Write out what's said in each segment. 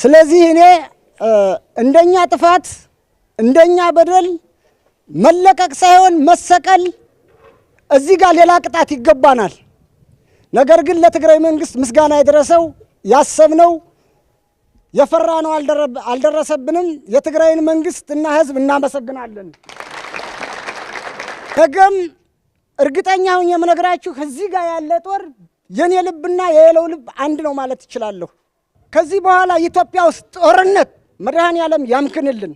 ስለዚህ እኔ እንደኛ ጥፋት እንደኛ በደል መለቀቅ ሳይሆን መሰቀል፣ እዚህ ጋር ሌላ ቅጣት ይገባናል። ነገር ግን ለትግራይ መንግስት ምስጋና የደረሰው ያሰብነው የፈራነው አልደረሰብንም። የትግራይን መንግስት እና ህዝብ እናመሰግናለን። ነገም እርግጠኛ ሁኜ የምነግራችሁ እዚህ ጋር ያለ ጦር የኔ ልብና የሌለው ልብ አንድ ነው ማለት እችላለሁ። ከዚህ በኋላ ኢትዮጵያ ውስጥ ጦርነት መድኃኔዓለም ያምክንልን።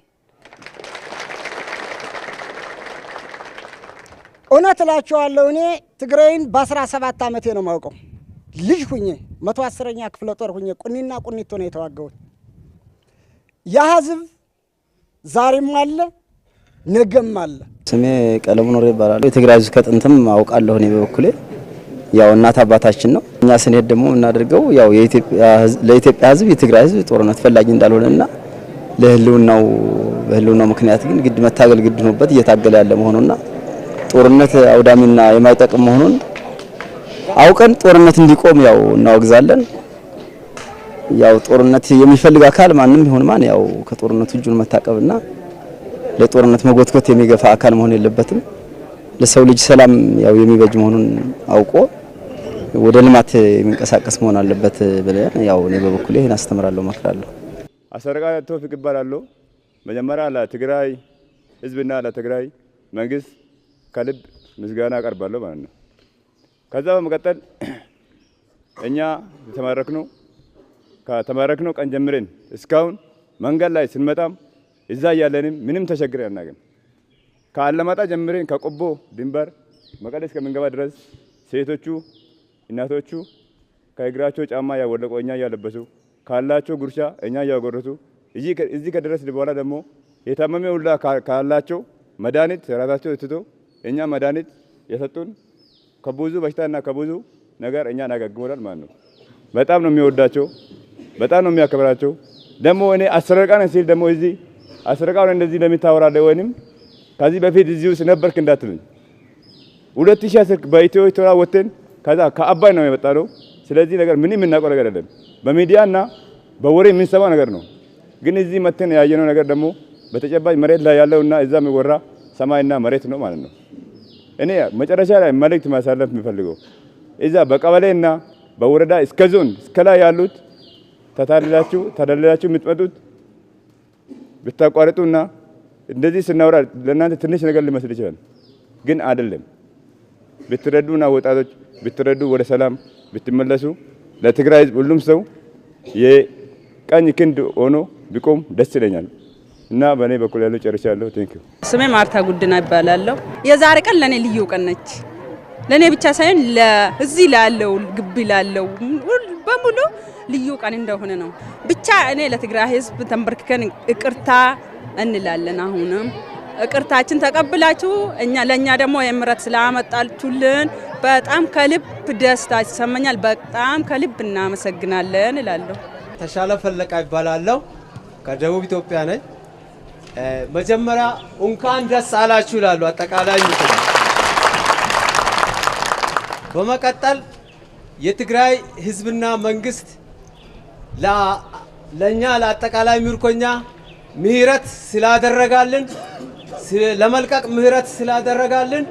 እውነት እላችኋለሁ እኔ ትግራይን በ17 ዓመቴ ነው የማውቀው። ልጅ ሁኜ 110ኛ ክፍለ ጦር ሁኜ ቁኒና ቁኒቶ ነው የተዋጋሁት። ያ ህዝብ ዛሬም አለ ነገም አለ። ስሜ ቀለሙ ኖሬ ይባላል። የትግራይ ህዝብ ከጥንትም አውቃለሁ እኔ በበኩሌ ያው እናት አባታችን ነው። እኛ ስንሄድ ደግሞ የምናደርገው ያው ለኢትዮጵያ ህዝብ የትግራይ ህዝብ ጦርነት ፈላጊ እንዳልሆነና ለህልውናው በህልውናው ምክንያት ግን ግድ መታገል ግድ ሆኖበት እየታገለ ያለ መሆኑና ጦርነት አውዳሚና የማይጠቅም መሆኑን አውቀን ጦርነት እንዲቆም ያው እናወግዛለን። ያው ጦርነት የሚፈልግ አካል ማንም ይሁን ማን ያው ከጦርነቱ እጁን መታቀብና ለጦርነት መጎትጎት የሚገፋ አካል መሆን የለበትም። ለሰው ልጅ ሰላም ያው የሚበጅ መሆኑን አውቆ ወደ ልማት የሚንቀሳቀስ መሆን አለበት ብለን ያው እኔ በበኩሌ ይሄን አስተምራለሁ፣ እመክራለሁ። አሰረቃ ቶፊቅ እባላለሁ። መጀመሪያ ለትግራይ ህዝብና ለትግራይ መንግስት ከልብ ምስጋና አቀርባለሁ ማለት ነው። ከዛ በመቀጠል እኛ የተማረክነው ከተማረክነው ቀን ጀምረን እስካሁን መንገድ ላይ ስንመጣም እዛ እያለንም ምንም ተቸግረን አናውቅም። ከአላማጣ ጀምረን ከቆቦ ድንበር መቀሌ እስከምንገባ ድረስ ሴቶቹ እናቶቹ ከእግራቸው ጫማ ያወለቁ እኛ እያለበሱ ካላቸው ጉርሻ እኛ እያጎረሱ እዚህ ከደረስን በኋላ ደግሞ የታመመ ሁላ ካላቸው መድኃኒት ራሳቸው ትቶ እኛ መድኃኒት የሰጡን ከብዙ በሽታና ከብዙ ነገር እኛን አገግሞናል ማለት ነው። በጣም ነው የሚወዳቸው፣ በጣም ነው የሚያከብራቸው። ደግሞ እኔ አስረቃ ነኝ ሲል ደግሞ እዚህ አስረቃ ነው እንደዚህ ለሚታወራለ ወይንም ከዚህ በፊት እዚህ ውስጥ ነበርክ እንዳትሉኝ። 2010 በኢትዮ ኤርትራ ወጥተን ከዛ ከአባይ ነው የመጣነው። ስለዚህ ነገር ምንም የምናውቀው ነገር አይደለም። በሚዲያና በወሬ የምንሰማው ነገር ነው። ግን እዚህ መተን ያየነው ነገር ደግሞ በተጨባጭ መሬት ላይ ያለውና እዛ የሚወራ ሰማይና መሬት ነው ማለት ነው። እኔ መጨረሻ ላይ መልእክት ማሳለፍ የምፈልገው እዛ በቀበሌና በወረዳ እስከ ዞን እስከ ላይ ያሉት ተታልላችሁ ተደልላችሁ የምትመጡት ብታቋርጡና እንደዚህ ስናወራ ለእናንተ ትንሽ ነገር ሊመስል ይችላል፣ ግን አይደለም። ብትረዱና ወጣቶች ብትረዱ ወደ ሰላም ብትመለሱ ለትግራይ ህዝብ ሁሉም ሰው የቀኝ ክንድ ሆኖ ቢቆም ደስ ይለኛል። እና በእኔ በኩል ያለው ጨርሻለሁ። Thank you። ስሜ ማርታ ጉድና ይባላለሁ። የዛሬ ቀን ለኔ ልዩ ቀን ነች። ለኔ ብቻ ሳይሆን ለዚህ ላለው ግቢ ላለው በሙሉ ልዩ ቀን እንደሆነ ነው። ብቻ እኔ ለትግራይ ህዝብ ተንበርክከን ይቅርታ እንላለን። አሁንም ይቅርታችን ተቀብላችሁ እኛ ለኛ ደግሞ የምረት ስላመጣችሁልን በጣም ከልብ ደስታ ይሰማኛል። በጣም ከልብ እናመሰግናለን እላለሁ። ተሻለ ፈለቃ ይባላለሁ። ከደቡብ ኢትዮጵያ ነኝ። መጀመሪያ እንኳን ደስ አላችሁ ይላሉ አጠቃላይ። በመቀጠል የትግራይ ህዝብና መንግስት ለኛ ለአጠቃላይ ምርኮኛ ምህረት ስላደረጋልን ለመልቀቅ ምህረት ስላደረጋልን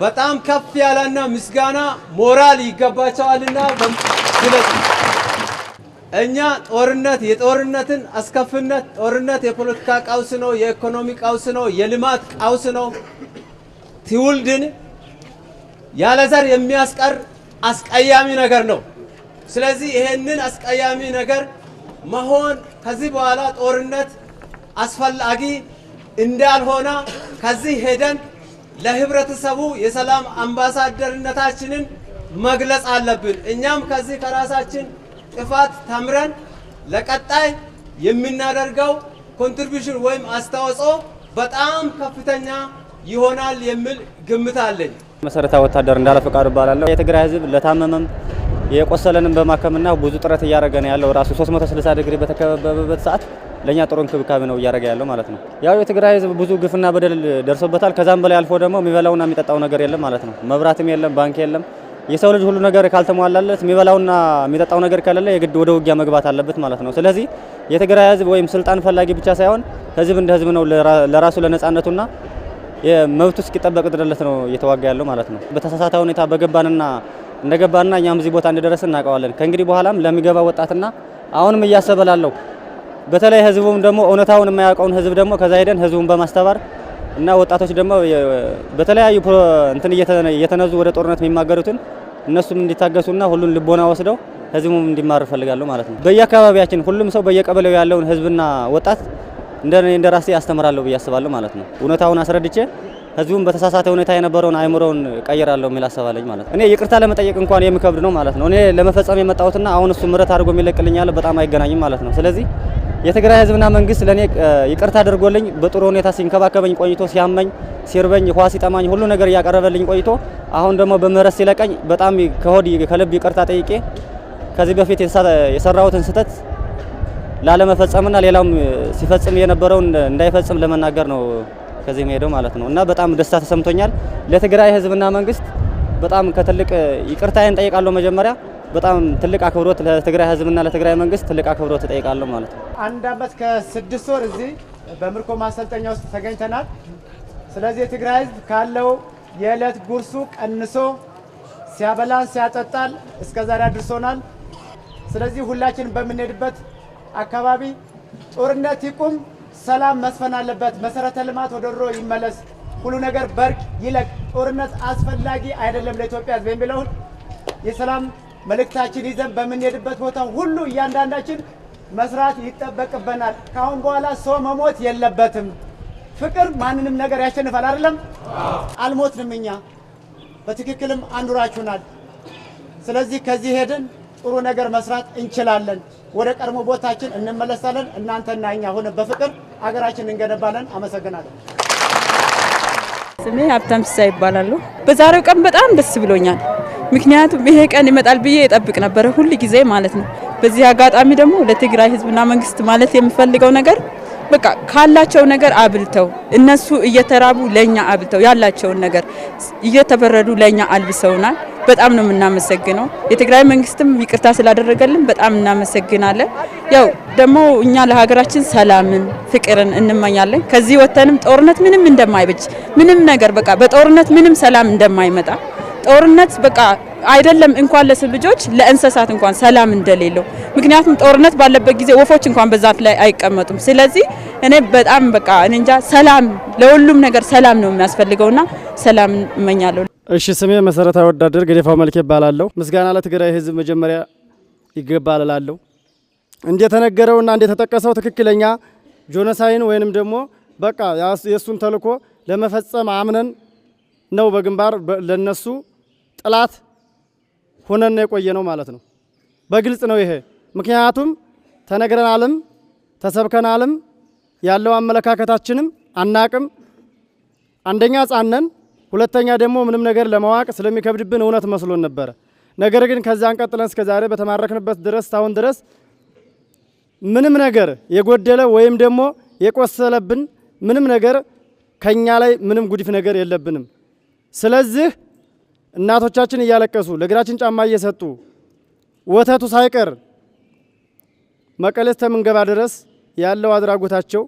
በጣም ከፍ ያለና ምስጋና ሞራል ይገባቸዋልና ስለዚህ እኛ ጦርነት የጦርነትን አስከፊነት ጦርነት የፖለቲካ ቀውስ ነው፣ የኢኮኖሚ ቀውስ ነው፣ የልማት ቀውስ ነው። ትውልድን ያለ ዘር የሚያስቀር አስቀያሚ ነገር ነው። ስለዚህ ይሄንን አስቀያሚ ነገር መሆን ከዚህ በኋላ ጦርነት አስፈላጊ እንዳልሆነ ከዚህ ሄደን ለህብረተሰቡ የሰላም አምባሳደርነታችንን መግለጽ አለብን። እኛም ከዚህ ከራሳችን ጥፋት ተምረን ለቀጣይ የምናደርገው contribution ወይም አስተዋጽኦ በጣም ከፍተኛ ይሆናል የሚል ግምት አለኝ። መሰረታዊ ወታደር እንዳለ ፈቃዱ እባላለሁ። የትግራይ ህዝብ ለታመመም የቆሰለንም በማከምና ብዙ ጥረት እያደረገ ነው ያለው። ራሱ 360 ዲግሪ በተከበበበት ሰዓት ለኛ ጥሩ እንክብካቤ ነው እያደረገ ያለው ማለት ነው። ያው የትግራይ ህዝብ ብዙ ግፍና በደል ደርሶበታል። ከዛም በላይ አልፎ ደግሞ የሚበላውና የሚጠጣው ነገር የለም ማለት ነው። መብራትም የለም፣ ባንክ የለም። የሰው ልጅ ሁሉ ነገር ካልተሟላለት የሚበላውና የሚጠጣው ነገር ከሌለ የግድ ወደ ውጊያ መግባት አለበት ማለት ነው። ስለዚህ የትግራይ ህዝብ ወይም ስልጣን ፈላጊ ብቻ ሳይሆን ህዝብ እንደ ህዝብ ነው ለራሱ ለነጻነቱና የመብቱ እስኪጠበቅ ድረስ ነው እየተዋጋ ያለው ማለት ነው። በተሳሳተ ሁኔታ በገባንና እንደገባንና እኛም እዚህ ቦታ እንደደረስን እናውቀዋለን። ከእንግዲህ በኋላም ለሚገባ ወጣትና አሁንም እያሰበ ላለው በተለይ ህዝቡም ደግሞ እውነታውን የማያውቀውን ህዝብ ደግሞ ከዛ ሄደን ህዝቡን በማስተባር እና ወጣቶች ደግሞ በተለያዩ እንትን እየተነዙ ወደ ጦርነት የሚማገሩትን እነሱም እንዲታገሱና ሁሉን ልቦና ወስደው ህዝቡም እንዲማር እፈልጋለሁ ማለት ነው። በየአካባቢያችን ሁሉም ሰው በየቀበሌው ያለውን ህዝብና ወጣት እንደ ራሴ አስተምራለሁ ብዬ አስባለሁ ማለት ነው። እውነታውን አስረድቼ ህዝቡን በተሳሳተ ሁኔታ የነበረውን አይምሮውን ቀይራለሁ የሚል ሀሳብ አለኝ ማለት ነው። እኔ ይቅርታ ለመጠየቅ እንኳን የሚከብድ ነው ማለት ነው። እኔ ለመፈጸም የመጣሁትና አሁን እሱ ምህረት አድርጎ የሚለቅልኝ ያለ በጣም አይገናኝም ማለት ነው። ስለዚህ የትግራይ ህዝብና መንግስት ለኔ ይቅርታ አድርጎልኝ በጥሩ ሁኔታ ሲንከባከበኝ ቆይቶ ሲያመኝ፣ ሲርበኝ፣ ውሃ ሲጠማኝ ሁሉ ነገር እያቀረበልኝ ቆይቶ አሁን ደግሞ በምህረት ሲለቀኝ በጣም ከሆድ ከልብ ይቅርታ ጠይቄ ከዚህ በፊት የሰራሁትን ስህተት ላለመፈጸምና ሌላውም ሲፈጽም የነበረውን እንዳይፈጽም ለመናገር ነው ከዚህ የምሄደው ማለት ነው። እና በጣም ደስታ ተሰምቶኛል። ለትግራይ ህዝብና መንግስት በጣም ከትልቅ ይቅርታዬን ጠይቃለሁ። መጀመሪያ በጣም ትልቅ አክብሮት ለትግራይ ህዝብና ለትግራይ መንግስት ትልቅ አክብሮት እጠይቃለሁ ማለት ነው። 1 ዓመት ከ6 ወር እዚህ በምርኮ ማሰልጠኛ ውስጥ ተገኝተናል። ስለዚህ የትግራይ ህዝብ ካለው የዕለት ጉርሱ ቀንሶ ሲያበላን ሲያጠጣል እስከዛሬ አድርሶናል። ስለዚህ ሁላችን በምንሄድበት አካባቢ ጦርነት ይቁም፣ ሰላም መስፈን አለበት፣ መሰረተ ልማት ወደ ድሮ ይመለስ፣ ሁሉ ነገር በርቅ ይለቅ፣ ጦርነት አስፈላጊ አይደለም ለኢትዮጵያ ህዝብ የሚለውን የሰላም መልእክታችን ይዘን በምንሄድበት ቦታ ሁሉ እያንዳንዳችን መስራት ይጠበቅብናል። ካሁን በኋላ ሰው መሞት የለበትም። ፍቅር ማንንም ነገር ያሸንፋል። አይደለም? አልሞትንም እኛ በትክክልም አኑራችሁናል። ስለዚህ ከዚህ ሄድን ጥሩ ነገር መስራት እንችላለን። ወደ ቀድሞ ቦታችን እንመለሳለን። እናንተና እኛ ሆነን በፍቅር አገራችን እንገነባለን። አመሰግናለሁ። ስሜ ሀብታም ሲሳይ ይባላሉ። በዛሬው ቀን በጣም ደስ ብሎኛል። ምክንያቱም ይሄ ቀን ይመጣል ብዬ እጠብቅ ነበር ሁል ጊዜ ማለት ነው። በዚህ አጋጣሚ ደግሞ ለትግራይ ህዝብና መንግስት ማለት የምፈልገው ነገር በቃ ካላቸው ነገር አብልተው እነሱ እየተራቡ ለኛ አብልተው ያላቸውን ነገር እየተበረዱ ለኛ አልብሰውናል። በጣም ነው የምናመሰግነው። የትግራይ መንግስትም ይቅርታ ስላደረገልን በጣም እናመሰግናለን። ያው ደግሞ እኛ ለሀገራችን ሰላምን፣ ፍቅርን እንመኛለን። ከዚህ ወተንም ጦርነት ምንም እንደማይበጅ ምንም ነገር በቃ በጦርነት ምንም ሰላም እንደማይመጣ ጦርነት በቃ አይደለም እንኳን ለሰው ልጆች ለእንስሳት እንኳን ሰላም እንደሌለው፣ ምክንያቱም ጦርነት ባለበት ጊዜ ወፎች እንኳን በዛፍ ላይ አይቀመጡም። ስለዚህ እኔ በጣም በቃ እንጃ ሰላም ለሁሉም ነገር ሰላም ነው የሚያስፈልገውና ሰላም እመኛለሁ። እሺ፣ ስሜ መሰረታዊ ወዳደር ገደፋው መልኬ እባላለሁ። ምስጋና ለትግራይ ህዝብ መጀመሪያ ይገባል እላለሁ። እንደተነገረውና እንደተጠቀሰው ትክክለኛ genocide ወይንም ደግሞ በቃ የሱን ተልኮ ለመፈጸም አምነን ነው በግንባር ለነሱ ጥላት ሆነን የቆየ ነው ማለት ነው። በግልጽ ነው ይሄ። ምክንያቱም ተነግረናልም ተሰብከናልም ያለው አመለካከታችንም አናቅም። አንደኛ ሕፃን፣ ሁለተኛ ደግሞ ምንም ነገር ለማወቅ ስለሚከብድብን እውነት መስሎን ነበረ። ነገር ግን ከዛን ቀጥለን እስከ ዛሬ በተማረክንበት ድረስ ታውን ድረስ ምንም ነገር የጎደለ ወይም ደግሞ የቆሰለብን ምንም ነገር ከኛ ላይ ምንም ጉድፍ ነገር የለብንም። ስለዚህ እናቶቻችን እያለቀሱ ለእግራችን ጫማ እየሰጡ ወተቱ ሳይቀር መቀሌ እስከምንገባ ድረስ ያለው አድራጎታቸው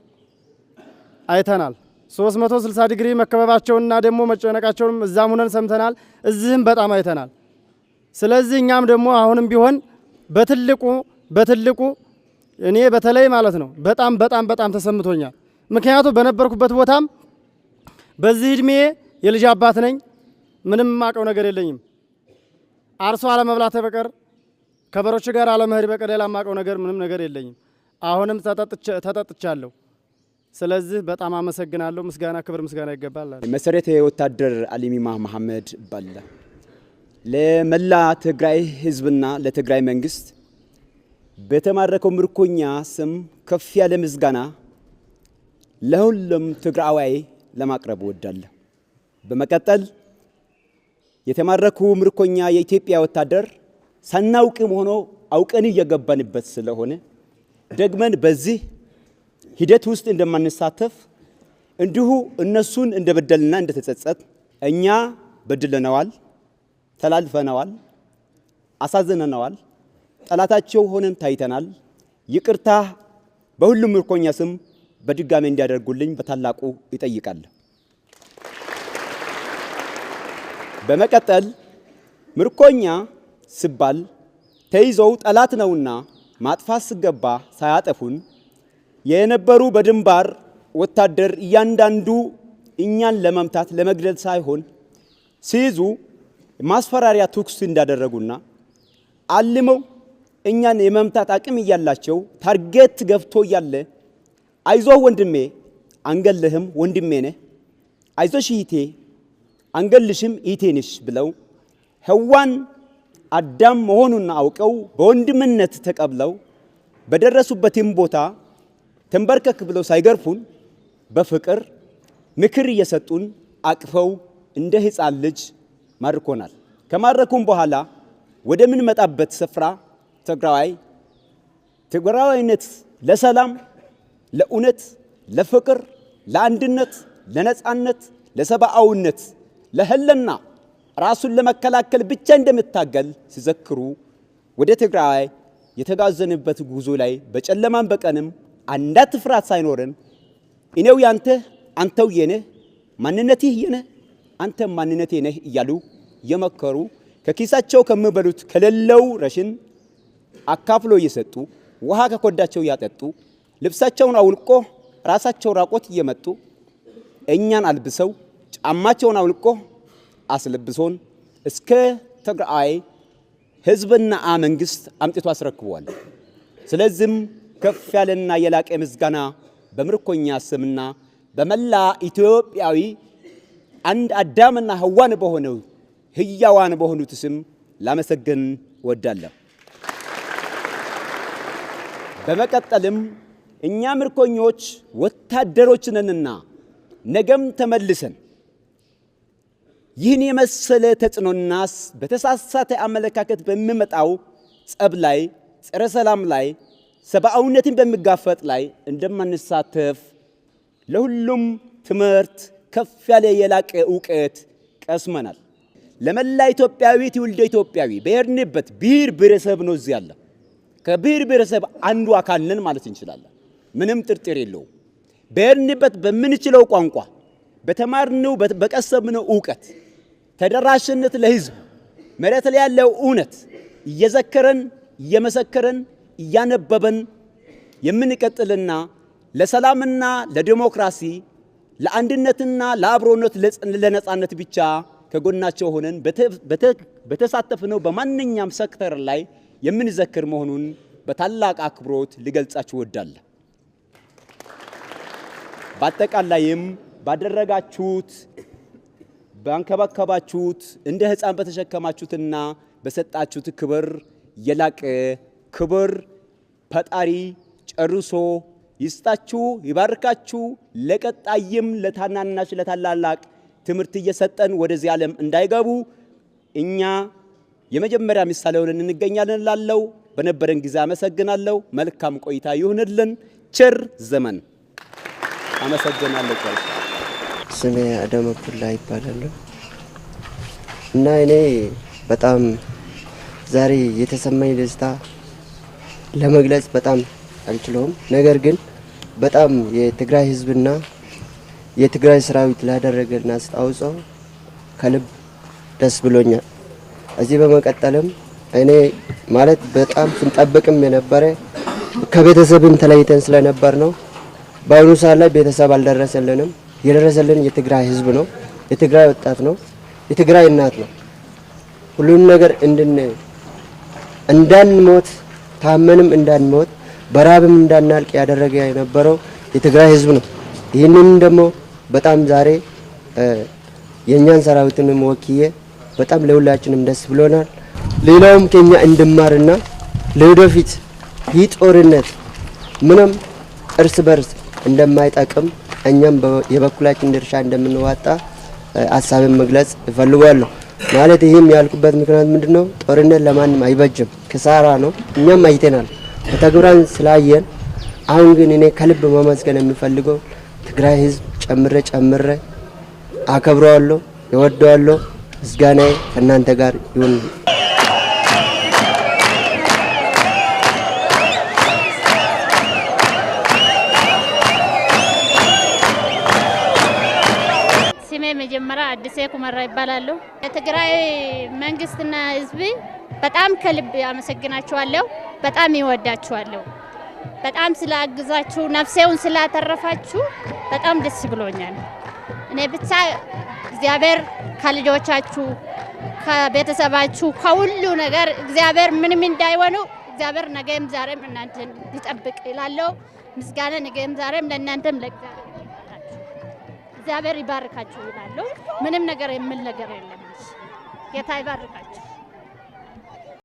አይተናል። 360 ዲግሪ መከበባቸውና ደግሞ መጨነቃቸውንም እዛም ሆነን ሰምተናል፣ እዚህም በጣም አይተናል። ስለዚህ እኛም ደግሞ አሁንም ቢሆን በትልቁ በትልቁ እኔ በተለይ ማለት ነው በጣም በጣም በጣም ተሰምቶኛል። ምክንያቱም በነበርኩበት ቦታም በዚህ እድሜ የልጅ አባት ነኝ። ምንም የማውቀው ነገር የለኝም። አርሶ አለመብላት በቀር ከበሮች ጋር አለመሄድ በቀር ሌላ የማውቀው ነገር ምንም ነገር የለኝም። አሁንም ተጠጥቻለሁ። ስለዚህ በጣም አመሰግናለሁ። ምስጋና ክብር ምስጋና ይገባል። መሰረተ ወታደር አሊሚማ መሐመድ እባላለሁ። ለመላ ትግራይ ህዝብና ለትግራይ መንግስት በተማረከው ምርኮኛ ስም ከፍ ያለ ምስጋና ለሁሉም ትግራዋይ ለማቅረብ እወዳለሁ። በመቀጠል የተማረኩ ምርኮኛ የኢትዮጵያ ወታደር ሳናውቅም ሆኖ አውቀን እየገባንበት ስለሆነ ደግመን በዚህ ሂደት ውስጥ እንደማንሳተፍ እንዲሁ እነሱን እንደበደልና እንደተጸጸት እኛ በድለነዋል፣ ተላልፈነዋል፣ አሳዝነነዋል፣ ጠላታቸው ሆነን ታይተናል። ይቅርታ በሁሉም ምርኮኛ ስም በድጋሜ እንዲያደርጉልኝ በታላቁ ይጠይቃለሁ። በመቀጠል ምርኮኛ ሲባል ተይዘው ጠላት ነውና ማጥፋት ሲገባ ሳያጠፉን የነበሩ በድንባር ወታደር እያንዳንዱ እኛን ለመምታት ለመግደል ሳይሆን ሲይዙ ማስፈራሪያ ተኩስ እንዳደረጉና አልመው እኛን የመምታት አቅም እያላቸው target ገብቶ እያለ አይዞህ ወንድሜ አንገልህም፣ ወንድሜ ነህ፣ አይዞሽ እህቴ አንገልሽም፣ እህቴ ነሽ ብለው ሔዋን አዳም መሆኑን አውቀው በወንድምነት ተቀብለው በደረሱበትም ቦታ ተንበርከክ ብለው ሳይገርፉን በፍቅር ምክር እየሰጡን አቅፈው እንደ ሕፃን ልጅ ማርኮናል። ከማረኩም በኋላ ወደምንመጣበት ስፍራ ትግራዋይ ትግራዋይነት ለሰላም፣ ለእውነት፣ ለፍቅር፣ ለአንድነት፣ ለነጻነት፣ ለሰብአዊነት፣ ለህልና ራሱን ለመከላከል ብቻ እንደምታገል ሲዘክሩ ወደ ትግራይ የተጋዘንበት ጉዞ ላይ በጨለማም በቀንም አንዳት ፍርሃት ሳይኖረን እኔው ያንተ አንተው የኔ ማንነትህ የኔ አንተ ማንነቴ ነህ እያሉ የመከሩ ከኪሳቸው ከሚበሉት ከሌለው ረሽን አካፍሎ እየሰጡ ውሃ ከኮዳቸው እያጠጡ ልብሳቸውን አውልቆ ራሳቸው ራቆት እየመጡ እኛን አልብሰው ጫማቸውን አውልቆ አስለብሶን እስከ ትግራይ ህዝብና መንግስት አምጥቶ አስረክቧል። ስለዚህም ከፍ ያለና የላቀ ምስጋና በምርኮኛ ስምና በመላ ኢትዮጵያዊ አንድ አዳምና ሔዋን በሆነው ህያዋን በሆኑት ስም ላመሰግን እወዳለሁ። በመቀጠልም እኛ ምርኮኞች ወታደሮች ነንና ነገም ተመልሰን ይህን የመሰለ ተጽዕኖና በተሳሳተ አመለካከት በሚመጣው ጸብ ላይ፣ ጸረ ሰላም ላይ፣ ሰብአዊነትን በሚጋፈጥ ላይ እንደማንሳተፍ ለሁሉም ትምህርት ከፍ ያለ የላቀ እውቀት ቀስመናል። ለመላ ኢትዮጵያዊ ትውልደ ኢትዮጵያዊ በሄድንበት ብሔር ብሔረሰብ ነው እዚህ ያለ ከብሔር ብሔረሰብ አንዱ አካል ነን ማለት እንችላለን። ምንም ጥርጥር የለውም። በሄድንበት በምንችለው ቋንቋ በተማርነው በቀሰምነው እውቀት ተደራሽነት ለህዝብ መሬት ላይ ያለው እውነት እየዘከረን እየመሰከረን እያነበበን የምንቀጥልና ለሰላምና ለዲሞክራሲ ለአንድነትና ለአብሮነት ለነጻነት ብቻ ከጎናቸው ሆነን በተሳተፍነው በማንኛውም ሴክተር ላይ የምንዘክር መሆኑን በታላቅ አክብሮት ልገልጻችሁ እወዳለሁ። በአጠቃላይም ባደረጋችሁት ባንከባከባችሁት እንደ ህፃን በተሸከማችሁትና በሰጣችሁት ክብር የላቀ ክብር ፈጣሪ ጨርሶ ይስጣችሁ፣ ይባርካችሁ። ለቀጣይም ለታናናሽ ለታላላቅ ትምህርት እየሰጠን ወደዚህ ዓለም እንዳይገቡ እኛ የመጀመሪያ ምሳሌ ሆነን እንገኛለን። ላለው በነበረን ጊዜ አመሰግናለሁ። መልካም ቆይታ ይሁንልን። ቸር ዘመን። አመሰግናለሁ። ጨርሻለሁ። ስሜ አደም አብዱላ ይባላል እና እኔ በጣም ዛሬ የተሰማኝ ደስታ ለመግለጽ በጣም አልችለውም። ነገር ግን በጣም የትግራይ ህዝብና የትግራይ ሰራዊት ላደረገልን አስተዋጽኦ ከልብ ደስ ብሎኛል። እዚህ በመቀጠልም እኔ ማለት በጣም ስንጠብቅም የነበረ ከቤተሰብም ተለይተን ስለነበር ነው። በአሁኑ ሰዓት ላይ ቤተሰብ አልደረሰልንም። የደረሰልን የትግራይ ህዝብ ነው፣ የትግራይ ወጣት ነው፣ የትግራይ እናት ነው። ሁሉንም ነገር እንዳንሞት ታመንም እንዳንሞት በራብም እንዳናልቅ ያደረገ የነበረው የትግራይ ህዝብ ነው። ይህንን ደግሞ በጣም ዛሬ የእኛን ሰራዊትንም ወክዬ በጣም ለሁላችንም ደስ ብሎናል። ሌላውም ከኛ እንድማርና ለወደፊት ይህ ጦርነት ምንም እርስ በርስ እንደማይጠቅም እኛም የበኩላችን ድርሻ እንደምንዋጣ ሀሳብን መግለጽ እፈልጋለሁ። ማለት ይህም ያልኩበት ምክንያት ምንድነው? ጦርነት ለማንም አይበጅም፣ ክሳራ ነው። እኛም አይተናል በተግባር ስላየን። አሁን ግን እኔ ከልብ ማመስገን የምፈልገው ትግራይ ህዝብ ጨምሬ ጨምሬ አከብረዋለሁ፣ እወደዋለሁ። ምስጋናዬ ከእናንተ ጋር ይሁን። ስሜ መጀመሪያ አዲሴ ኩመራ ይባላሉ። የትግራይ መንግስትና ህዝብ በጣም ከልብ አመሰግናችኋለሁ። በጣም ይወዳችኋለሁ። በጣም ስላግዛችሁ ነፍሴውን ስላተረፋችሁ በጣም ደስ ብሎኛል። እኔ ብቻ እግዚአብሔር ከልጆቻችሁ፣ ከቤተሰባችሁ፣ ከሁሉ ነገር እግዚአብሔር ምንም እንዳይሆኑ እግዚአብሔር ነገም ዛሬም እናንተን ይጠብቅ እላለሁ። ምስጋና ነገም ዛሬም ለእናንተም ለእግዚአብሔር እግዚአብሔር ይባርካችሁ እላለሁ። ምንም ነገር የምል ነገር የለም። ጌታ ይባርካችሁ።